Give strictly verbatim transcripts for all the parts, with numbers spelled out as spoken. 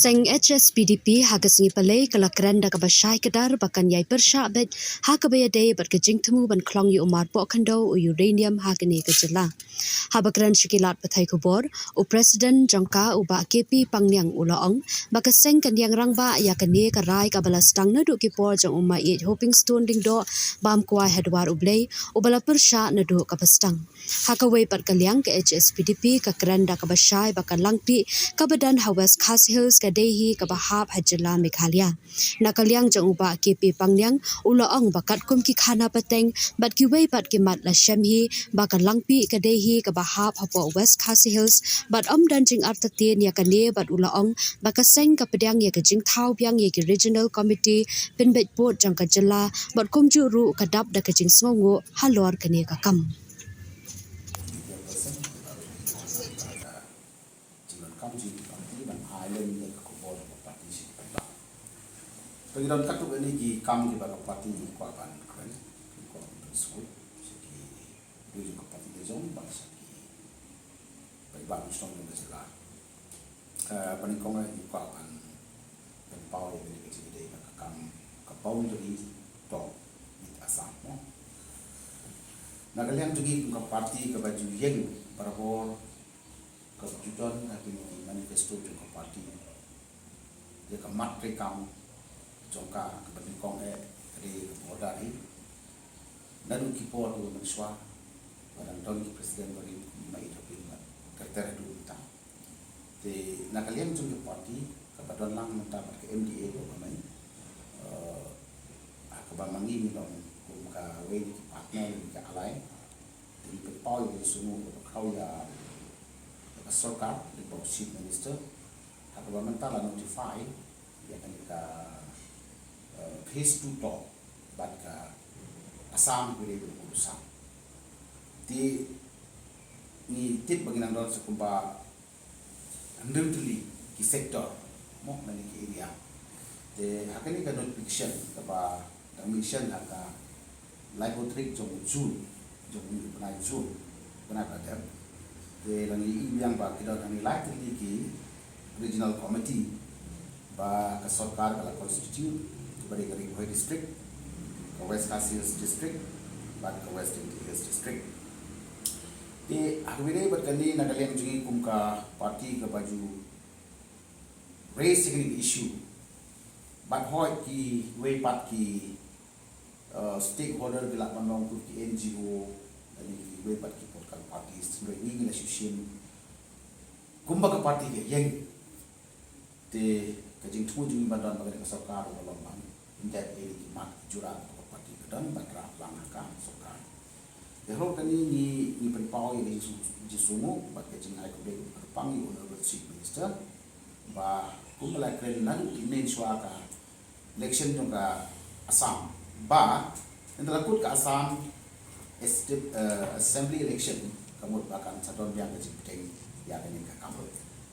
pateng H S P D P ha ka sngi Palei ka la kren da kaba shai kdar ba kan ïai pyrshah beit ha kaba ïadei bad ka jingthmu ban khlong ïa u marpoh khyndew u uranium ha kane ka jylla. Haba kren sha ki lad pathai khubor, u President jong ka u Bah K P Pangniang u la ong ba ka seng kan ïeng rangbah ïa kane ka rai kaba la sdang naduh ki por jong u Maieit Hopingstone Lyngdoh Bamkwai ha Dwar U Blei, uba la pyrshah naduh kaba sdang. Ha kawei pat ka liang, ka H S P D P ka kren da kaba shai ba ka Langpih kaba don ha West Khasi Hills ka dei hi kaba hap ha jylla Meghalaya. Na ka liang jong u Bah K P Pangniang u la ong ba katkum ki khana pateng bad kiwei pat ki mat la shem hi ba ka Langpih ka dei hi kaba hap hapoh West Khasi Hills bad ym don jingartatien ïa kane, bad u la ong ba ka seng ka pdiang ïa ka jingthaw biang ïa ki Regional Committee pynbeit pud jong ka jylla bad kumjuh ruh ka dap da ka jingsngewnguh halor kane ka kam. Jingdonkam jong ki party ban ai lem ïa ka khubor jong ka party sha ki paidbah. Te ngi don katto katne ki kam kiba ka party ngi kwah ban kren, ngi kwah ban pynsngewthuh sha ki briew jong ka party la jong bad sha ki paidbah nongshong jong ka jylla. Eh, ba nyngkong ngi kwah ban pynpaw ïa kane ka jingïadei bad ka kam ka boundary talk with Assam, mo. Na ka liang jong ngi kum ka party kaba ju ïeng barabor, kaba ju don ha kine ki manifesto jong ka party, ïa ka mat treikam jong ka kaba nyngkong eh ka dei ka border hi. Naduh ki por kiba mynshuwa ba dang don ki president barim, ki Maieit Hoping bad ter ter haduh mynta. Te na ka liang jong ka party kaba don lang mynta bad ka M D A government, eh, ha kaba ma ngi ngi long kum kawei na ki partner, na ki ally. Te ngi pynpaw ïa ka jingsngewnguh kaba khraw ïa ka sorkar lyngba u Chief Minister ha kaba mynta la notify ïa kane ka, eh, phase two talk bad ka Assam, kaba dei ka Assam. Te ngi tip ba ngi nang don sa kumba hynriew tylli ki sector, mo, lane ki area. Te ha kane ka notification kaba dang mention ha ka laiphew tarik jong June, jong u bnai June, bnai ba dep. Te la ngi ïohi biang ba ki don hangne lai tylli ki regional committee ba ka sorkar ka la constitute, kaba dei ka Ri Bhoi District, ka West Khasi Hills District bad ka West Jaintia Hills District. Te ha kaba ïadei bad kane, na ka liang jong ngi kum ka party kaba ju raise ïa kane ka issue bad hoi kiwei pat ki, uh, stakeholder, ki lah ban long kum ki N G O lane kiwei pat ki political parties, hynrei ngi ngi la shu shim kumba ka party ka ïeng. Te ka jingthmu jong ngi ba don bad ka sorkar ka long ban ym dep ei ki mat jurang ka party ka don ban rah lang ha ka sorkar. Te halor kane ngi, ngi pynpaw ïa ka jingsngew-, jingsngewnguh bad ka jingai khublei kyrpang ïa u Honorable Chief Minister ba kumba la kren naduh mynshwa ka election jong ka Assam ba ynda la kut ka Assam Assembly election, ka mut ba kan sa don biang ka jingpyrshang ïa kane ka kam.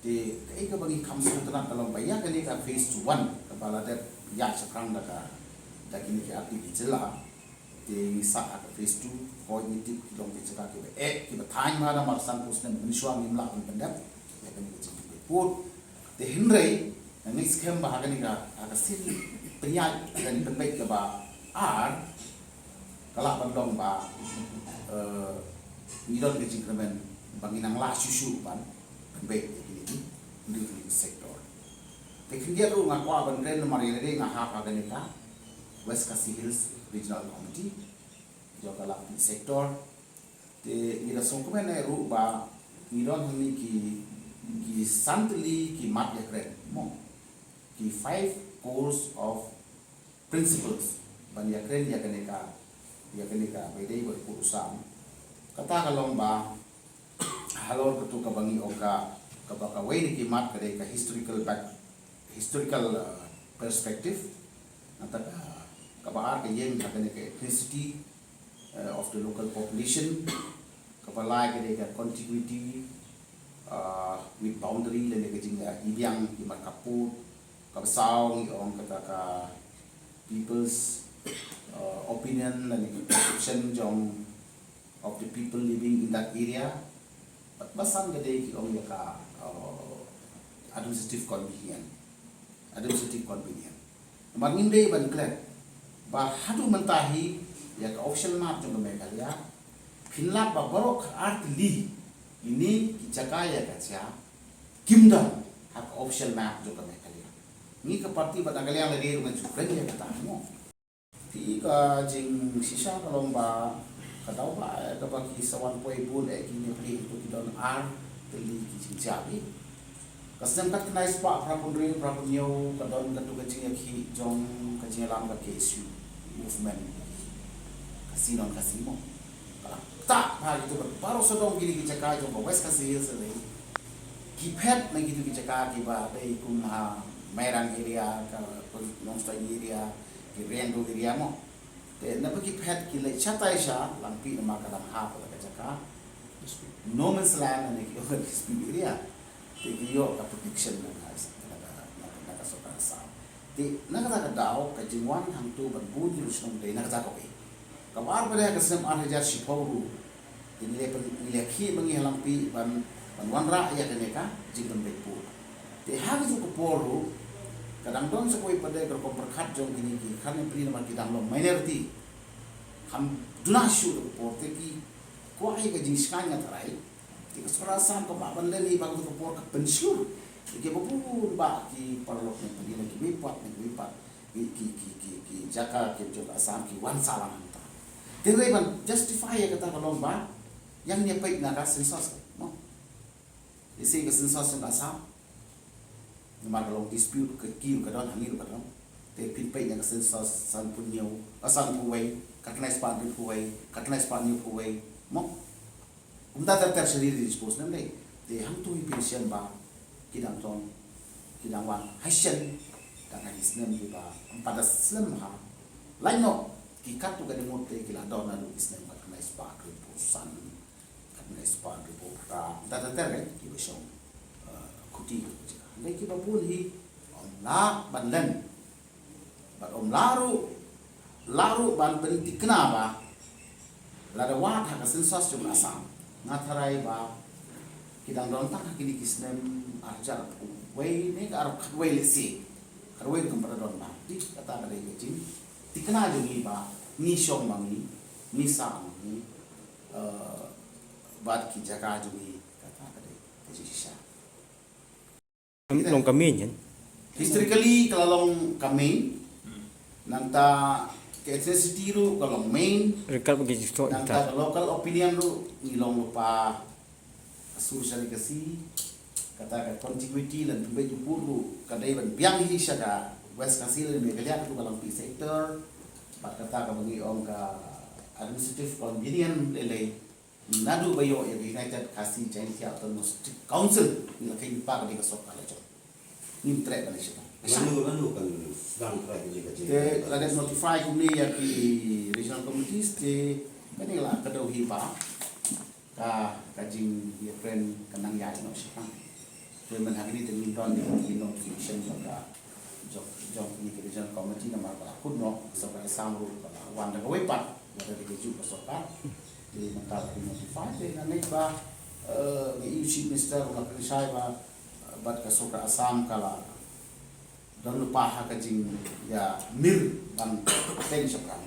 Te kaei kaba ngi kham sngewtynnat ka long ba ïa kane ka phase one kaba la dep ïaid shaphrang da ka, da kine ki artylli ki jylla, te ngi sah ha ka phase two, hooid ngi tip ki long ki jaka kiba eh, kiba thaiñ ma, namar sanphew snem mynshuwa ngim lah ban pyndep ïa kane ka jingpynbeit vote. Te hynrei ngi skhem ba ha kane ka, ha ka sien pynïaid, ha kane pynbeit kaba ar, ka lah ban long ba, eh, ngi don ka jingkyrmen ba ngi nang lah shuh shuh ban pynbeit ïa kine ki, kine ki sector. Te khyndiat ruh nga kwah ban kren namar ïa lade nga hap ha kane ka West Khasi Hills Regional Committee jong ka Langpih sector. Te ngi da sngewkmen eh ruh ba ngi don hangne ki, ki san tylli ki mat ïakren, mo, ki five cores of principles ban ïakren ïa kane ka, ïa kane ka ba ïadei bad u Assam. Kata ka long ba halor katu kaba ngi ong ka, kaba kawei na ki mat ka dei ka historical back, historical, uh, perspective. Nangta ka, kaba ar ka ïeng ha kane ka ethnicity, uh, of the local population. Kaba lai ka dei ka contiguity, uh, with boundary lane ka jing, uh, i biang ki mat ka pud. Kaba saw ngi ong kata ka people's, uh, opinion lane ka perception jong, of the people living in that area. Bad ba san ka dei ki ong ïa ka, uh, administrative convenience. Administrative convenience. Namar ngim dei ban klet ba haduh mynta hi ïa ka official map jong ka Meghalaya, phin lap ba baroh khatar tylli ine ki jaka ïa ka jia kim don ha ka official map jong ka Meghalaya. Ngi ka party bad na ka liang lade ruh ngan shu kren ïa kata mo. Te ka jingshisha ka long ba ka daw ba kaba ki sa wan poi bun eh kine phi to ki don ar tylli ki jingjia. Ka snem khatkhyndai spah phra phew hynriew phra phew hynñiew ka don katu ka jingïakhih jong ka jingïalam ka K S U movement. Ka Khasi non Khasi mo. Ka la ktah bha kito baroh sawdong kine ki jaka jong ka West Khasi Hills lei. Ki phet na kito ki jaka kiba dei kum ha Mairang area, ka Nongstoiñ area, ki Riangdo area mo. Te naba ki phet ki leit shatai sha Langpih namar ka dang hap ka jaka no man's land ne ki ong ka dispute area. Te ki ïoh ka protection na ka, na ka, na ka, na ka sorkar Assam. Te na kata ka daw ka jingwan hangto ban bun ki shnong te na kata kawei. Kaba ar pat ka snem ar hajar shiphew ruh. Te ngi la pyn-, ngi la khie ba ngi ha Langpih ban, ban wanrah ïa kane ka jingpynbeit pud. Te ha kajuh ka por ruh ka dang don sa kawei pat ka rukom pyrkhat jong kine ki khatnai pynïaid namar ki dang long minority. Kham duna shuh ka por te ki kwah ïa ka jingshngaiñ nga tharai. Te ka sorkar Assam ka bah ban leh ïa ba ka por ka pynshlur. Te ki ba bun ba ki paralok ne pynïaid ki wei pat ne wei pat. Ki, ki, ki, ki, ki jaka ki jong ka Assam ki wan sah lang hangta. Te hynrei ban justify ïa kata ka long ba ïa ngi peit na ka census mo. Ïa si ka census jong ka Assam. Namar ka long dispute ka ki ruh ka don ha ngi ruh ka don. Te phin peit na ka census sanphew hynñiew, ah, sanphew wei, khatkhyndai spah hynriewphew wei, khatkhyndai spah hynñiewphew wei mo. Kumta ter ter sha ri ri dispose nem dei. Te hangto hi phin shem ba ki dang tong, ki dang wan ha shen, dang ha ki snem kiba ym pat da slem ha. Lait noh ki kat tu ka dei mut te ki la don naduh ki snem khatkhyndai spah hynriewphew san, khatkhyndai spah hynriewphew phra. Kumta ter ter eh kiba shong, eh, khuti ka jaka. Hynrei kiba bun hi ym lah ban len. Bad ym lah ruh, lah ruh ban pynthikna ba lada wad ha ka census jong ka Assam, nga tharai ba ki dang don tang ha kine ki snem ar hajar khatwei ne ka ar hajar khatwei lehse. Khatwei ruh kam pat don ba. Te kata ka dei ka jingthikna jong ngi ba ngi shong ma ngi, ngi sah ma ngi, eh, bad ki jaka jong ngi, kata ka dei ka jingshisha. Long ka main kan? Historically ka la long ka main. Nangta ka ethnicity ruh ka long main. Ryngkat bad ka jingthoh nangta ka local opinion ruh ngi long lypa ka sur sha ri Khasi. Kata ka contiguity lane pynbeit jingpud ruh ka dei ban biang hi sha ka West Khasi lane Meghalaya katu ka Langpih sector. Bad kata kaba ngi ong ka administrative convenience lei lei. Naduh ba ïoh ïa ka United Khasi Jaintia Autonomous District Council, ngi la kheiñ lypa ka dei ka sorkar la jong. Ngim treh ban leit shatai. Mano, mano kan sdang trai ka dei ka jing. Te la dep notify kumne ïa ki regional committees te kane la ka dei hi ba ka, ka jingïakren ka nang ïaid noh shatai. Te mynta hangne te ngin don ïa ki notification jong ka, jong, jong kine ki regional committee namar ba la kut noh ka sorkar Assam ruh ba la wan da kawei pat, ba da kajuh ka sorkar. Te mynta la ki notify te nga ngeit ba, eh, ngi ïohi Chief Minister ba la pynshai ba, eh, bad ka sorkar Assam ka la don lypa ha ka jingïamir ban teng shaphrang.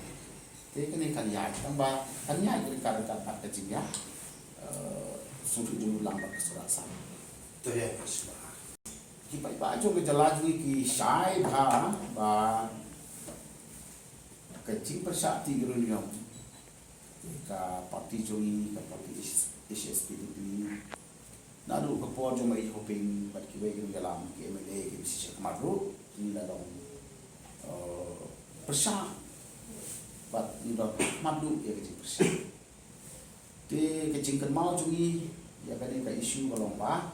Te kane kan ïaid tang ba kan ïaid ryngkat ryngkat bad ka jingïa, eh, sngewthuh jingmut lang bad ka sorkar Assam. To ïa ka shuwa. Ki paidbah jong ka jylla jong ngi ki shai bha ba ka jingpyrshah tih ki riewniam ka party jong ngi, ka party H S P D P, naduh ka por jong ma i Hoping bad kiwei ki nongïalam, ki M L A, ki M C shakhmat ruh ngi la long, eh, pyrshah bad ngi don khmat duh ïa ka jingpyrshah. Te ka jingkynmaw jong ngi ïa kane ka issue ka long ba,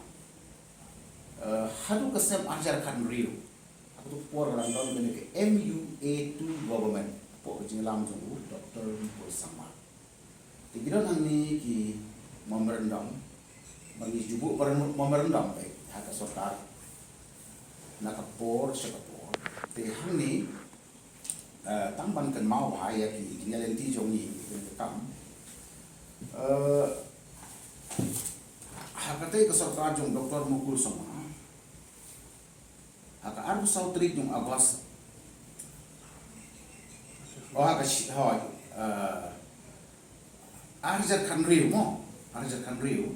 eh, haduh ka snem ar hajar khathynriew, ha kato ka por ka dang don kane ka M U A two government hapoh ka jingïalam jong u Doctor Mukul Sangma. Te ki don hangne ki memorandum, ba ngi ju buh memorandum beit ha ka sorkar na ka por sha ka por. Te hangne, eh, tang ban kynmaw bha ïa ki jingïalehkai jong ngi, ki jingkam. Eh, ha katei ka sorkar jong Doctor Mukul Sangma, Ha ka arphew saw tarik jong August. Oh, ha ka shi-, hoi, eh, ar hajar khathynriew mo, ar hajar khathynriew.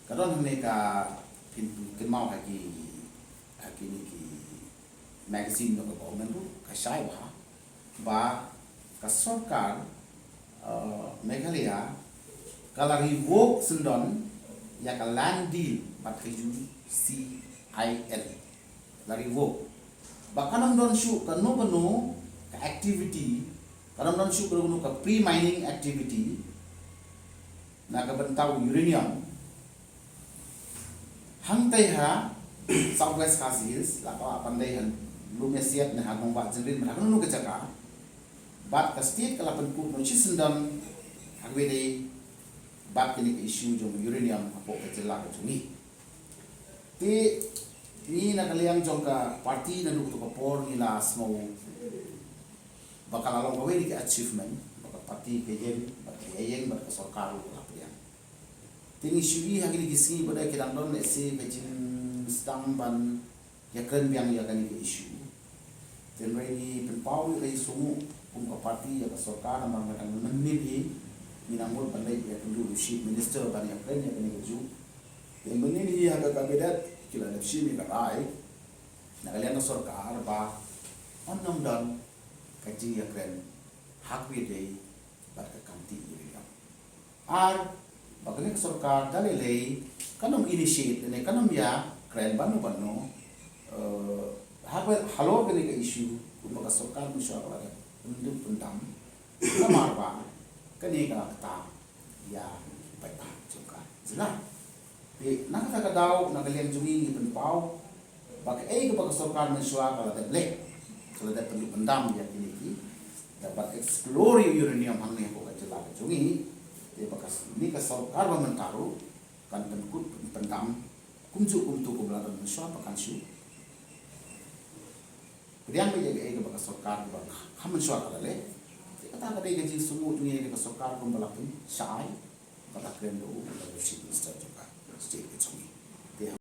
Ka don hangne ka phin, phin kynmaw ha ki, ha kine ki magazine jong ka government ruh, ka shai bha ba ka sorkar, eh, Meghalaya ka la revoke syndon ïa ka land deal bad ka U C I L. La revoke. Ba kan ym don shuh kano kano ka activity, kan ym don shuh kano kano ka pre-mining activity na ka bynta u uranium. Hangtei ha South West Khasi Hills, la ka ban dei ha Lumiasiat ne ha Nongbah Jynrit, ha kano kano ka jaka. Bad ka state ka la pynkut noh shisyndon ha kaba dei bad kane ka issue jong uranium hapoh ka jylla ka jong ngi. Te ngi na ka liang jong ka party naduh kato ka por ngi la sngew ba ka la long kawei na ki achievement, ba ka party ka ïeng, ba ka ïeng, ba ka sorkar ruh ka la pdiang. Te ngi shu i ha kine ki sngi ba dei ki dang don lehse ka jingsdang ban ïakren biang ïa kane ka issue. Te hynrei ngi pynpaw ïa ka jingsngewnguh kum ka party ïa ka sorkar namar mynta mynnin hi ngi nang mut ban leit ïakynduh u chief minister ban ïakren ïa kane ka issue. Te mynnin hi ha ka cabinet ki la dep shim ïa ka rai na ka liang ka sorkar ba yn nym don ka jingïakren ha kaba dei bad ka kam tih uranium. Ar ba kane ka sorkar da lei lei kan ym initiate ne kan ym ïakren bano bano, eh, haba halor kane ka issue kumba ka sorkar mynshuwa ka la dep pyndep pyndam. Namar ba kane ka la ktah ïa ki paidbah jong ka jylla. Te na kata ka daw na ka liang jong ngi ngi pynpaw ba kaei kaba ka sorkar mynshuwa ka la dep leh, ka la dep pyndep pyndam ïa kine ki, da ban explore ïa u uranium hangne hapoh ka jylla ka jong ngi. Te ba kane ka sorkar ba mynta ruh kan pynkut pyndam kumjuh kumto kumba la don mynshuwa ba kan shu pdiang ïa kaei kaba ka sorkar ba kham mynshuwa ka la leh. Te kata ka dei ka jingsngewnguh jong ngi ïa ka sorkar kumba la pynshai, ba la kren da u, ba la chief minister jong ka state ka jong ngi.